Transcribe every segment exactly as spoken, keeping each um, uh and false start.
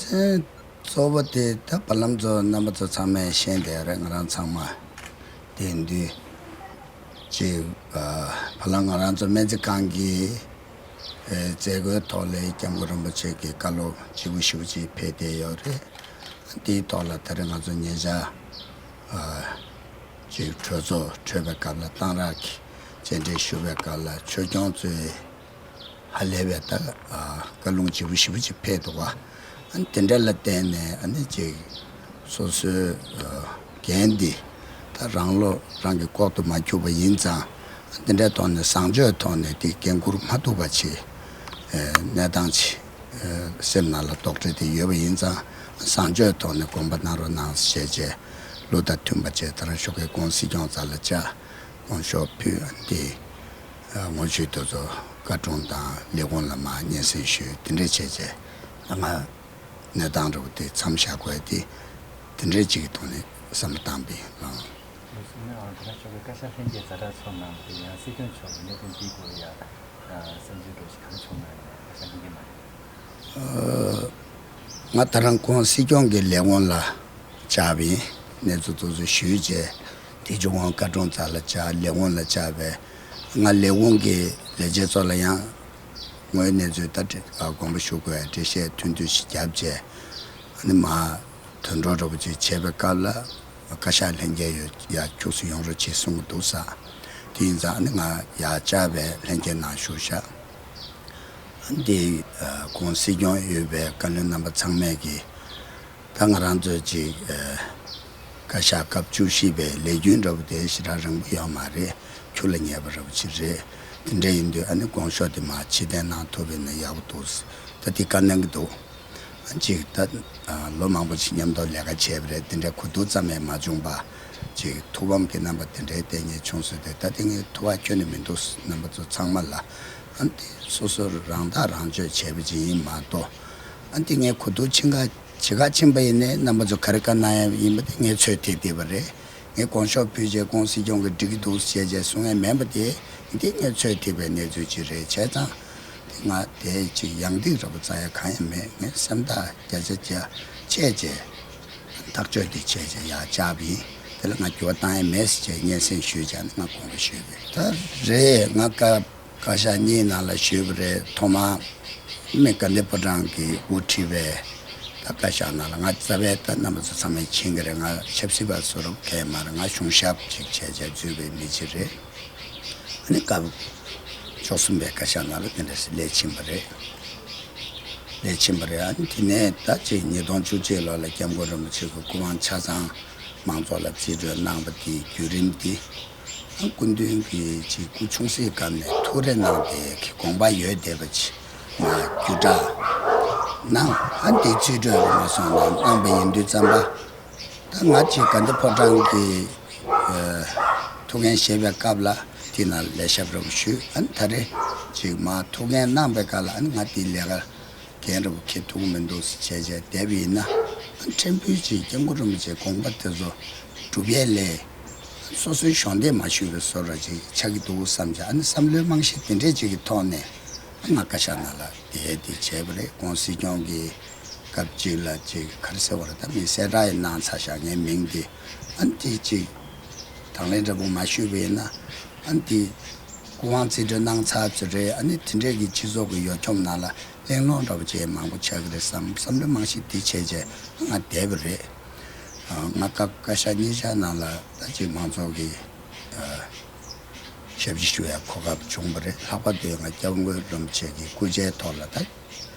ཨེ། གཙོ་བོ་དེ་ད་བར་ལམ་ཚོ་རྣམ་པ་ཚོ་ཚང་མས་ཤེས་བསྡད་ཡོད་རེད། ང་རང་ཚང་མ་དེ་འདུས་ཅིག་ཨ། བར་ལམ་ང་རང་ཚོ་སྨན་རྩིས་ཁང་གི་ཨེ། མཛད་སྒོའི་ཐོག་ལ་སྐྱབས་མགོན་རིན་པོ་ཆེ་གི་བཀའ་སློབ་ལྗིད་པོ་ཞེ་པོ་ཅིག་ཕེབས་བསྡད་ཡོད་རེད། དེའི་ཐོག་ལ་ད་རེས་ང་ཚོ་ཉེ་ཆར་ཨ། ཅིག་གྲོས་ཚོགས་གྲོལ་བའི་སྐབས་ལ་གཏང་རག་གི་མཇལ་འཕྲད་ཞུ་བའི་སྐབས་ལ་ཆོས་སྐྱོང་ཚོས་ཧ་ལས་པའི་ད་ཨ། བཀའ་ལུང་ལྗིད་པོ་ཞེ་པོ་ཅིག་ཕེབས་འདུག་བ། ཨ་ནི་དེ་འདྲ་ལ་བརྟེན་ནས་ཨ་ནི་ཅིག་སོ་སོའི་ཨ། འགན་འདི་ད་རང་བློ་རང་གི་ལྐོག་ཏུ་མ་འཁྱུག་པ་ཡིན་ཙང་། ཨ་དེ་འདྲའི་ཐོག་ནས་བཟང་སྤྱོད་ཐོག་ནས་དེ་འགན་འཁུར་མ་ཐུབ་པ་ཅིག་ཨ། གནས་སྟངས་ཅིག་ཨ། སེམས་ནང་ལ་དོགས་འདྲི་དེ་ཡོད་པ་ཡིན་ཙང་། བཟང་སྤྱོད་ཐོག་ནས་དགོངས་པ་གནང་རོགས་གནང་ཞེས་བྱས་ལུགས་དང་མཐུན་པ་བྱས། ད་རང་ཤོག་གི་ཁོང་སྲིད་སྐྱོང་རྩ་ལ་བཅར། དགོངས་ཞུ་ཕུལ། ཨ་ནི་དེ་ཨ། དངོས་གཞི་དེ་ཚོ་བཀའ་དྲུང་དང་ལས་ཁུངས་ལ་མར་སྙན་སེང་ཞུས། དེ་འདྲ་བྱས་བྱས་ང་གནས་སྟངས་འདྲ་བོ་དེ་མཚམས་བཞག་དགོས་དེ། དེ་འདྲ་ཅིག་གི་ཐོག་ནས་བསམ་བློ་བཏང་པའི་ལངས། ལགས་སོ། ཨ་ནི་ད་ལྟ་ཤོག་གི་བཀའ་ཤག་ལྷན་རྒྱས་ཛ་དྲག་ཚོགས་གནང་བ་དེ་ཡང་སྲིད་སྐྱོང་མཆོག་གི་གནད་དོན་འདིའི་སྐོར་ལ་ཡང་བསམ་ཚུལ་འདྲ་ཞིག་གང་བྱུང་གནང་ཡོད་ན། བཀའ་ཤག་ལྷན་རྒྱས་མ་ཡིན། ང་ད་རང་ཁོང་སྲིད་སྐྱོང་གི་ལས་ཁུངས་ལ་བཅར་བ་ཡིན། གནས་ཚུལ་དེ་ཚོ་ཞུས་རྗེས་དེ་བྱུང་ཁོང་བཀའ་དྲུང་རྩ་ལ་བཅར། ལས་ཁུངས་ལ་བཅར་བས་ང་ལས་ཁུངས་ཀྱི་ལས་བྱེད་ཚོ་ལ་ཡང་ངོས་གནས་ཚུལ་ད་དགོངས་པ་ཞུ་དགོས་འགྲེལ་བཤད་ཐུང་ཐུང་ཞིག་བརྒྱབ་རྗེས། ཨ་ནི་མར་དོན་གྲུབ་འདྲ་བོ་ཅིག་བྱས་པའི་སྐབས་ལ་བཀའ་ཤག་ལྷན་རྒྱས་ཡོད་ཡར་ཁྱུག་ཙམ་ཡོང་རོགས་བྱེད་གསུང་གི་འདུག་ཟེར། དེ་ཡིན་ཙང་ཨ་ནི་ང་ཡར་བཅར་བས་ལྷན་རྒྱས་ནང་ཞུགས་ཤག་འདི་ཁོང་སྲིད་སྐྱོང་ཡོད་པའི་བཀའ་བློན་རྣམ་པ་ཚང་མས་ཀྱིས་ད་ང་རང་ཚོ་ཅིག་བཀའ་ཤག་སྐབས་བཅུ་བཞི་པའི་ལས་རྒྱུན་འདྲ་བོ་དེ་ཞེ་དྲག་རིང་པོ་ཡོད་མ་རེད། འཁྱུག་ལ་ཉེ་བ་འདྲ་བོ་ཅིག་རེད། དེ་འདྲ་ཡིན་དུས་ཨ་ནི་དགོངས་ཞུ་དེ་མར་ཕྱིར་འཐེན་གནང་ཐུབ་པ་ཡིན་ན་ཡག་པོ་འདུག་ད་དེ་བཀའ་གནང་གི་འདུག་ཅིག་ད་ལོ་མང་པོ་ཅིག་མཉམ་དུ་ལས་ཀ་བྱས་པ་རེད། དེ་འདྲའི་གོ་བསྡུར་ཙམ་ཡང་མ་བྱུང་པ། ཅིག་ཐུགས་ཕམ་གྱི་རྣམ་པ་དེ་འདྲའི་བསྟན་ཉེན་བྱུང་སོང་སྟེ། ད་དེ་ངའི་ཐུགས་ཁག་ཁྱོན་ནས་མི་འདུག་རྣམ་པ་ཚོ་ཚང་མ་ལ། ཨ་འདི་སོ་སོ་རང་ཐག་རང་གཅོད་བྱས་པ་ཅིག་ཡིན་མ་གཏོགས། ཨ་འདི་ངའི་གོ་བསྡུར་ཕྱིན་ག་ཇི་ག་ཕྱིན་པ་ཡིན་ནའི་རྣམ་པ་ཚོ་ག་རེ་བཀའ་གནང་ཡ་ཡིན་པ་དེ་ངས་ཚོད་ཐིག་བསྡད་པ་རེད། ངས་དགོངས་ཞུ་ཕུལ་རྗེས་ཁོང་སྲིད་སྐྱོང་གིས་འགྲིག་གི་འདུག་ཟེར་བྱས་གསུང་ཡ་མིན་པ་དེ། འདི་ངས་ཚོད་ཐིག་པའི་གནས་ཚུལ་ཅིག་རེད། བྱས་ཙང་དེ་ང་དེ་ཅིག་ཡང་ཏིག་ར་བ་རྩ་ཡ་གང་ཡང་མེད། ངས་སེམས་ཐག་བརྒྱ་ཆ་བརྒྱ་བཅད་བྱས་ཐག་གཅོད་དེ་བྱས་བྱས་ཡར་བཅར་བ་ཡིན། དེ་ལ་ང་འགྱུར་བ་བཏང་ཡ་མེད་ཟེར་བྱས་སྙན་སེང་ཞུས་བྱས་ནས་ང་དགོངས་པ་ཞུས་པ་རེད། ད་རེད། ང་སྐབས་བཀའ་ཤག་གཉིས་ནང་ལ་ཞུས་པ་རེད། ཐོག་མར་མི་དགའ་ལྡན་ཕོ་བྲང་གིས་དབུ་ཁྲིད་པའི་ད་བཀའ་ཤག་ནང་ལ་ང་རྩ་བའི་ད་རྣམ་པ་ཚོ་ཚང་མས་མཁྱེན་གྱི་རེད། ང་ཆབ་སྲིད་པ་བཟོ་རབས་གང་ཡང་མ་རེད། ང་གཞུང་ཞབས་ཅིག་བྱས་བྱས་འཛུལ་བའི་མི་ཅིག་རེད། ཨ་ནི་སྐབས་བཅུ་གསུམ་པའི་བཀའ་ཤག་ནང་ལ་དེ་འདྲ་ཞིག་སླེབས་ཕྱིན་པ་རེད། སླེབས་ཕྱིན་པ་རེད། ཨ་ནི་དེ་ནས་ད་ཅིག་ཉིས་སྟོང་བཅུ་གཅིག་ལོ་ལ་སྐྱབས་མགོན་རིན་པོ་ཆེ་གི་སྐུ་དབང་ཆ་ཚང་མང་ཚོགས་ལ་རྩིས་སྤྲོད་གནང་བ་དེའི་བརྒྱུད་རིམ་དེ། ཨ་སྐུ་མདུན་གྱིས་ཅིག་སྐུ་ཆུང་སའི་སྐབས་ནས་ཐུགས་རེ་གནང་བསྡད་ཀྱི་དགོངས་པ་ཡོད་བསྡད་པ་ཅིག་མར་བརྒྱུད་བསྒྲགས་གནང་། ཨ་ནི་དེ་རྩིས་སྤྲོད་ལ་མ་སོང་ནས་གནང་བ་ཡིན་དུས་ཙམ་པ། ད་ང་ཅིག་དགའ་ལྡན་ཕོ་བྲང་གི་ཨ་ཐུགས་འགན་བཞེས་པའི་སྐབས་ལ་དེ་ནང་ལས་ཞབས་ར་བོ་ཞུས། ཨ་ནི་ད་རེས་ཅིག་མར་ཐུགས་འགན་གནང་པའི་སྐབས་ལ་ཨ་ནི་ང་དེའི་ལས་ཀ་འགན་ར་བོ་འཁྱེར་ཐུབ་ཀྱི་མི་འདུག་ཟེར་བྱས་བྱས་བསྡད་པ་ཡིན་ན། ཨ་ནི་ཕྲན་བུ་ཅིག་སྐྱབས་མགོན་རིན་པོ་ཆེའི་དགོངས་པ་དེ་ཚོ་སྒྲུབ་ཡས་ལས་སོ་སོའི་གཞོགས་འདེགས་མ་ཞུས་པའི་བཟོ་འདྲ་ཅིག་ཆགས་ཀྱི་འདུག་བསམ་བྱས། ཨ་ནི་བསམ་བློའི་རྨང་གཞི་དེ་འདྲས་ཅིག་གི་ཐོག་ནས་ང་བཀའ་ཤག་ནང་ལ་བསྡད་དེ་བྱས་པ་རེད། ཁོང་སྲིད་སྐྱོང་གི་སྐབས་གཅིག་ལ་ཅིག་ག་རེ་ཟེར་བ་རེད། ད་མི་གསལ་བསྒྲགས་ཡང་གནང་ཚར་ཤག་ངའི་མིང་འདི། ཨ་ནི་དེ་ཅིག་དང་ལེན་འདྲ་པོ་མ་ཞུས་པ་ཡིན་ན། ཨ་ནི་དེ་སྐུ་དབང་རྩིས་སྤྲོད་གནང་ཚར་ཚོད་རེད། ཨ་ནི་དེ་འདྲས་ཀྱི་སྤྱི་ཚོགས་ཀྱི་ཡོ་འཁྱོམ་ནང་ལ་གླེང་སློང་འདྲ་པོ་བྱེད་མང་པོ་ཆགས་ཀྱི་རེད་བསམ། བསམ་བློའི་རྨང་གཞི་དེ་བྱས་བྱས་ང་བསྡད་པ་རེད། ང་སྐབས་བཀའ་ཤག་གཉིས་ཆ་ནང་ལ་ད་ཅིག་མང་ཚོགས་ཀྱི་ཞབས་ཕྱི་ཞུ་ཡ་གོ་སྐབས་བྱུང་བ་རེད། ལྷག་པར་དུ་ང་སྐྱབས་མགོན་རིན་པོ་ཆེ་གི་སྐུ་ཕྱྭའི་ཐོག་ལ་ད་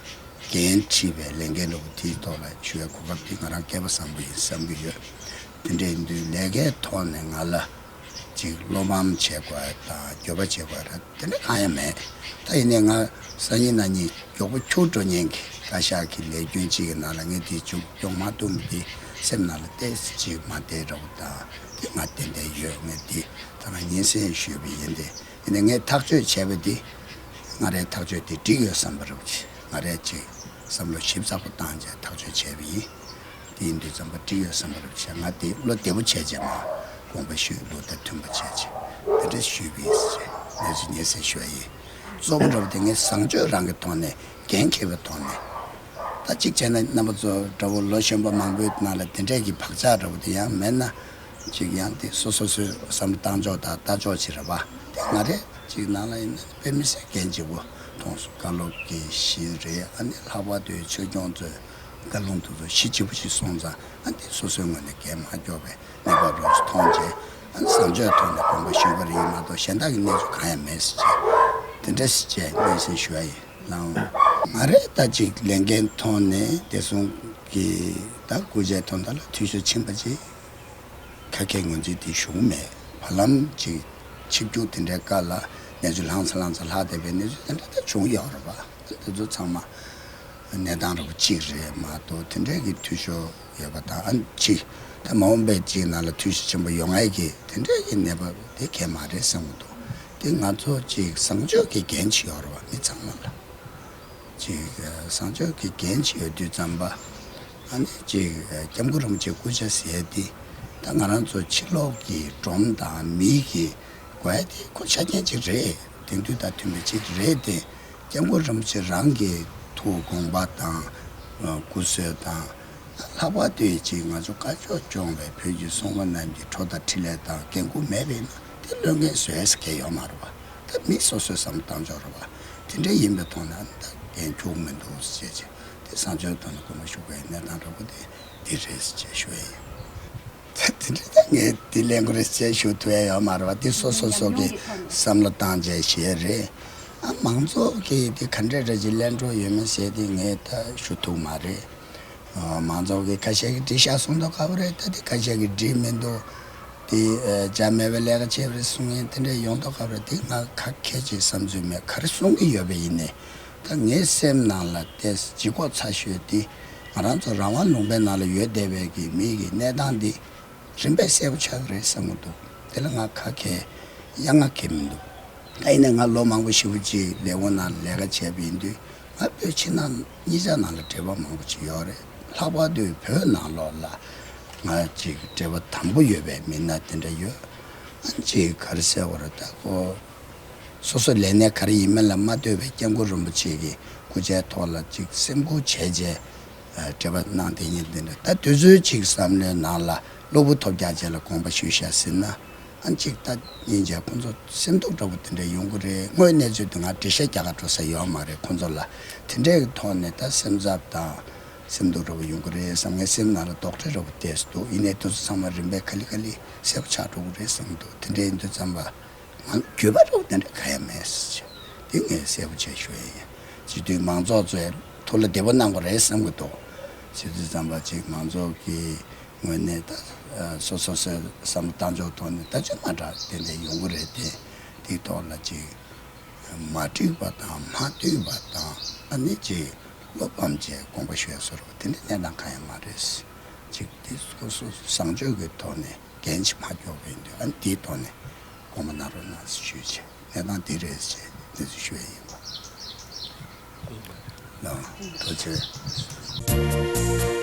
འགན་འཁྲི་བའི་ལས་འགན་འདྲ་པོ་དེའི་ཐོག་ལ་ཞུ་བའི་གོ་སྐབས་དེ་ང་རང་སྐལ་པ་བཟང་པོ་ཡིན་བསམ་གྱི་ཡོད། དེ་འདྲ་ཡིན་དུས་ལས་ཀའི་ཐོག་ནས་ང་ལ་ཅིག་བློ་ཕམ་བྱེད་དགོས་དང་འགྱོད་པ་བྱེད་དགོས་ར་དེ་འདྲ་གང་ཡང་མེད། ད་ཡིན་ནའི་ང་སང་ཉིན་གནངས་ཉིན་མགྱོགས་པོ་འཁྱུག་འགྲོ་མཁན་གྱི་བཀའ་ཤག་གི་ལས་རྒྱུན་གཅིག་གི་ནང་ལ་ངས་དེ་མཇུག་སྐྱོང་མ་ཐུབ་པ་དེ་སེམས་ནང་ལ་ཏོག་ཙམ་ཅིག་མ་བདེ་འདྲ་པོ་དང་དེ་ང་ཏན་ཏན་ཡོད། ངས་དེ་ད་ང་སྙན་སེང་ཞུས་པ་ཡིན་ཏེ། ཡིན་ནའི་ངས་ཐག་གཅོད་བྱས་པ་འདི་ང་རའི་ཐག་གཅོད་དེ་འགྲིག་ཡོད་བསམ་པ་རེད་བ། ང་རས་ཅིག་བསམ་བློ་ཞིབ་ཚགས་པོ་བཏང་བྱས་ཐག་གཅོད་བྱས་པ་ཡིན། དེ་ཡིན་དུས་ཙམ་པ་འགྲིག་ཡོད་བསམ་པ་རེད་བ། ང་དེ་བློ་བདེ་པོ་བྱས་བྱས་མར་དགོངས་པ་ཞུས། ལུགས་དང་མཐུན་པ་བྱས་བྱས་དེ་འདྲ་ཞུས་པ་ཡིན་ཟེར་ངས་ཅིག་སྙན་སེང་ཞུ་བ་ཡིན། གཙོ་བོ་འདྲ་པོ་དེ་ངས་བཟང་སྤྱོད་རང་གི་ཐོག་ནས་འགན་འཁྱེར་བའི་ཐོག་ནས། ད་གཅིག་བྱས་ན་རྣམ་པ་ཚོ་འདྲ་བོ་ལོ་གཞོན་པ་མང་པོའི་ནང་ལ་དེ་འདྲས་ཀྱི་བག་ཆགས་འདྲ་བོ་དེ་ཡང་མེད་ན། གཅིག་ཡང་དེ་སོ་སོ་སོའི་བསམ་བློ་བཏང་ཕྱོགས་དང་ལྟ་ཕྱོགས་ཅིག་རེད་པ། དེ་ང་རེ་གཅིག་ནང་ལ་ཡིན་ན་དཔེ་མི་སྲིད་འགན་ལྗིད་པོ་མཐོང་སོང་། བཀའ་སློབ་ཀྱི་གཞི་རེད། ཨ་ནི་ལྷག་པར་དུ་ཆོས་སྐྱོང་ཚོས་བཀའ་ལུང་དེ་ཚོ་གཞི་ལྗིད་པོ་ཞིག་སོང་ཙང་། ཨ་ནི་སོ་སོའི་ངོས་ནས་འགན་མ་འཁྱོག་པའི་གནས་བབ་རོབ་ཙམ་མཐོང་རྗེས། ཨ་ནི་བཟང་སྤྱོད་ཐོག་ནས་དགོངས་པ་ཞུས་པ་རེད་མ་གཏོགས་གཞན་དག་གི་གནས་ཚུལ་གང་ཡང་མེད་ཟེར་བྱས། དེ་འདྲ་ཟེར་བྱས་སྙན་སེང་ཞུ་ཡ་ཡིན། ལགས། ང་རེ་ད་ཅིག་ལས་འགན་ཐོག་ནས་བདེ་སྲུང་གི་ད་སྐུ་ཕྱྭའི་དོན་དག་ལ་འཐུས་ཤོར་ཕྱིན་པ་ཅིག་ཁ་མཁས་ངོས་འཛིན་དེ་ཞུ་གི་མེད། བར་ལམ་ཅིག་ཆིབས་བསྒྱུར་དེ་འདྲའི་སྐབས་ལ་གནས་ཚུལ་ལྷང་ཚ་ལྷང་ཚ་ལྷག་བསྡད་པའི་གནས་ཚུལ་དེ་འདྲ་ད་བྱུང་ཡོད་རེད་པ། དེ་ཚོ་ཚང་མ་གནས་སྟངས་རེ་བ་གཅིག་རེད་མ་གཏོགས་དེ་འདྲའི་གི་འཐུས་ཤོར་ཡོད་པ་དང་། ཨ་ནི་ཅིག་ད་མ་འོངས་པའི་ཅིག་ནང་ལ་འཐུས་ཤོར་ཆེན་པོ་ཡོང་ཡས་ཀྱི་དེ་འདྲའི་གི་གནས་བབ་དེ་གང་ཡང་མ་རེད་བསམ་གྱི་འདུག། དེ་ང་ཚོ་ཅིག་བཟང་སྤྱོད་ཀྱི་འགན་ཅིག་ཡོད་རེད་པ། མི་ཚང་མ་ལ་ཅིག་བཟང་སྤྱོད་ཀྱི་འགན་ཅིག་ཡོད་དུས་ཙམ་པ། ཨ་ནི་ཅིག་སྐྱབས་མགོན་རིན་པོ་ཆེ་སྐུ་ཕྱྭ་ཟེར་ཡས་དེ་ད་ང་རང་ཚོ་ཕྱི་ལོགས་ཀྱི་སྒྲོམ་དང་མིའི་གི་དགོས་ཡས་དེ་ཁོ་ཆ་རྐྱེན་ཅིག་རེད། དེང་དུས་དང་མཐུན་པ་ཅིག་རེད་དེ། སྐྱབས་མགོན་རིན་པོ་ཆེ་རང་གི་ཐུགས་དགོངས་པ་དང་། ཨ། སྐུ་གསོལ་དང་། ལྷག་པར་དུ་ཅིག་ང་ཚོ་དཀར་ཕྱོགས་སྐྱོང་བའི་བོད་ཀྱི་སྲུང་མ་རྣམས་ཀྱི་ཁྲོ་དང་འཕྲིན་ལས་དང་འགན་ཁུར་མེད་པ་ཡིན་ན་དེ་བློས་འགེལ་བཟོ་ཡས་གང་ཡང་ཡོད་མ་རེད་པ། ད་མི་སོ་སོའི་བསམ་བློ་བཏང་ཕྱོགས་རེད་པ། དེ་འདྲ་ཡིན་པའི་ཐོག་ནས་ད་འགན་འཁྱུག་མི་འདུག་ཟེར་བྱས། དེ་བཟང་སྤྱོད་ཐོག་ནས་དགོངས་པ་ཞུ་དགོས་ཡའི་གནས་སྟངས་འདྲ་པོ་དེ་འདི་རེད་ཟེར་བྱས་ཞུ་ཡས་ཡིན། ད་དེ་འདྲ་ད་ངས་དེ་ལས་འགུལ་རེ་བྱས་ཞུ་ཐུབ་ཡ་ཡོད་མ་རེད་པ། དེ་སོ་སོ་སོ་གི་བསམ་བློ་བཏང་བྱས་བྱས་རེད། ཨ། མང་ཚོགས་ཀྱིས་དེ་ག་འདྲ་འདྲ་ཅིག་གླེང་གྲོགས་ཡོད་མེད་ཟེར་དེ་ངས་ད་ཞུ་ཐུབ་མ་རེད། ཨ། མང་ཚོགས་ཀྱིས་ཁ་ཤས་ཀྱིས་འགྲིག་ཤག་གསུང་མདོག་ཁ་པོ་རེད། ད་དེ་ཁ་ཤས་ཀྱིས་འགྲིག་མི་འདུག། དེ་ཨ། འཇའ་མེད་པའི་ལས་ཀ་བྱས་པ་རེད་གསུང་མཁན་དེ་འདྲ་ཡོང་མདོག་ཁ་པོ་རེད། དེ་ང་ག་གལ་ཆེ་བསམ་ཚུལ་མེད། ག་རེ་གསུང་གི་ཡོད་པ་ཡིན་ནའི། ད་ངའི་སེམས་ནང་ལ་དེ་ལྗིད་ཁོག་ཚ་ཤོས་དེ་ང་རང་ཚོ་རང་དབང་ལུང་པའི་ནང་ལ་ཡོད་བསྡད་པའི་གི་མི་གི་གནས་སྟངས་འདི་རིམ་པས་གསལ་པོ་ཆགས་ཀྱི་རེད་བསམ་གྱི་འདུག། དེ་ལ་ང་ཁ་མཁས་གཡང་ང་མཁས་མི་འདུག། ད་ཡིན་ནའི་ང་ལོ་མང་པོ་ཞེ་པོ་ཅིག་ལས་ཁུངས་ནང་ལས་ཀ་བྱས་པ་ཡིན་དུས། ང་བོད་ཕྱི་ནང་གཉིས་ཆ་ནང་ལ་འབྲེལ་བ་མང་པོ་ཅིག་ཡོད་རེད། ལྷག་པར་དུ་བོད་ནང་ལོགས་ལ་ང་ཅིག་འབྲེལ་བ་དམ་པོ་ཡོད་པའི་མི་སྣ་དེ་འདྲ་ཡོད། ཨ། ཅིག་ག་རེ་ཟེར་བ་རེད། ད་ཁོ་སོ་སོ་ལས་གནས་ག་རེ་ཡིན་མིན་ལ་མ་ལྟོས་པའི་སྐྱབས་མགོན་རིན་པོ་ཆེ་གི་སྐུ་ཕྱྭའི་ཐོག་ལ་ཅིག་སེམས་ཁུར་བྱས་བྱས། ཨ། འབྲེལ་བ་གནང་བསྡད་མཁན་དེ་འདྲ། ད་དུས་ཚོད་ཅིག་བསམ་བློའི་ནང་ལ་གློ་བུར་ཐོལ་རྒྱག་ཅིག་ལ་དགོངས་པ་ཞུས་ཤག་ཟེར་ན། ཨ། ཅིག་ད་ཡིན་ཀྱང་ཁོང་ཚོ་སེམས་སྡུག་འདྲ་པོ་དེ་འདྲ་ཡོང་གི་རེད། དངོས་གནས་ཚུལ་དུ་ང་འགྲེལ་བཤད་རྒྱག་ག་འགྲོ་ས་ཡོད་མ་རེད་ཁོང་ཚོ་ལ། དེ་འདྲའི་ཐོག་ནས་ད་སེམས་འཚབ་དང་སེམས་སྡུག་འདྲ་པོ་ཡོང་གི་རེད་བསམ། ངའི་སེམས་ནང་ལ་དོགས་འདྲི་འདྲ་པོ་ཏོག་ཙམ་འདུག། ཡིན་ནའི་དེ་ཚོ་ཚང་མ་རིམ་པས་ག་ལེ་ག་ལེ་གསལ་པོ་ཆགས་འགྲོ་གི་རེད་བསམ་གྱི་འདུག། དེ་འདྲ་ཡིན་དུས་ཙམ་པ། ང་འགྱོད་པ་རོགས་དེ་འདྲ་གང་ཡང་མེད་ཟེར། དེ་ངས་གསལ་པོ་བྱས་ཞུ་ཡ་ཡིན། སྤྱི་འཐུས་མང་ཚོགས་ཚོས་ཐུགས་ལ་བདེ་པོ་གནང་དགོས་རེད་བསམ་གྱི་འདུག། བྱེད་དུས་ཙམ་པ་ཅིག་མང་ཚོགས་ཀྱི་ངོས་ནས་ད་སོ་སོ་སོའི་བསམ་བློ་བཏང་ཕྱོགས་ཐོག་ནས་ད་ཅི་མ་འདྲ་དེ་འདྲ་ཡོང་གི་རེད་དེ། དེའི་ཐོག་ལ་ཅིག་མ་འགྲིག་པ་དང་མ་མཐུན་པ་དང་། ཨ་ནི་ཅིག་བློ་ཕམ་བྱས་དགོངས་པ་ཞུ་ཡ་བཟོ་འདྲ་དེ་འདྲ་གནས་སྟངས་གང་ཡང་མ་རེད། ཅིག་དེ་སོ་སོ་བཟང་སྤྱོད་ཀྱི་ཐོག་ནས་འགན་ཅིག་མ་འཁྱོག་པ་ཡིན་དུས། ཨ་ནི་དེའི་ཐོག་ནས་དགོངས་པ་གནང་རོགས་གནང་ཞུས་བྱས། གནས་སྟངས་འདི་རེད་ཅེས་འདི་ཚོ་ཞུ་ཡ་ཡིན་པ། ལགས། ཐུགས་རྗེ་ཆེ།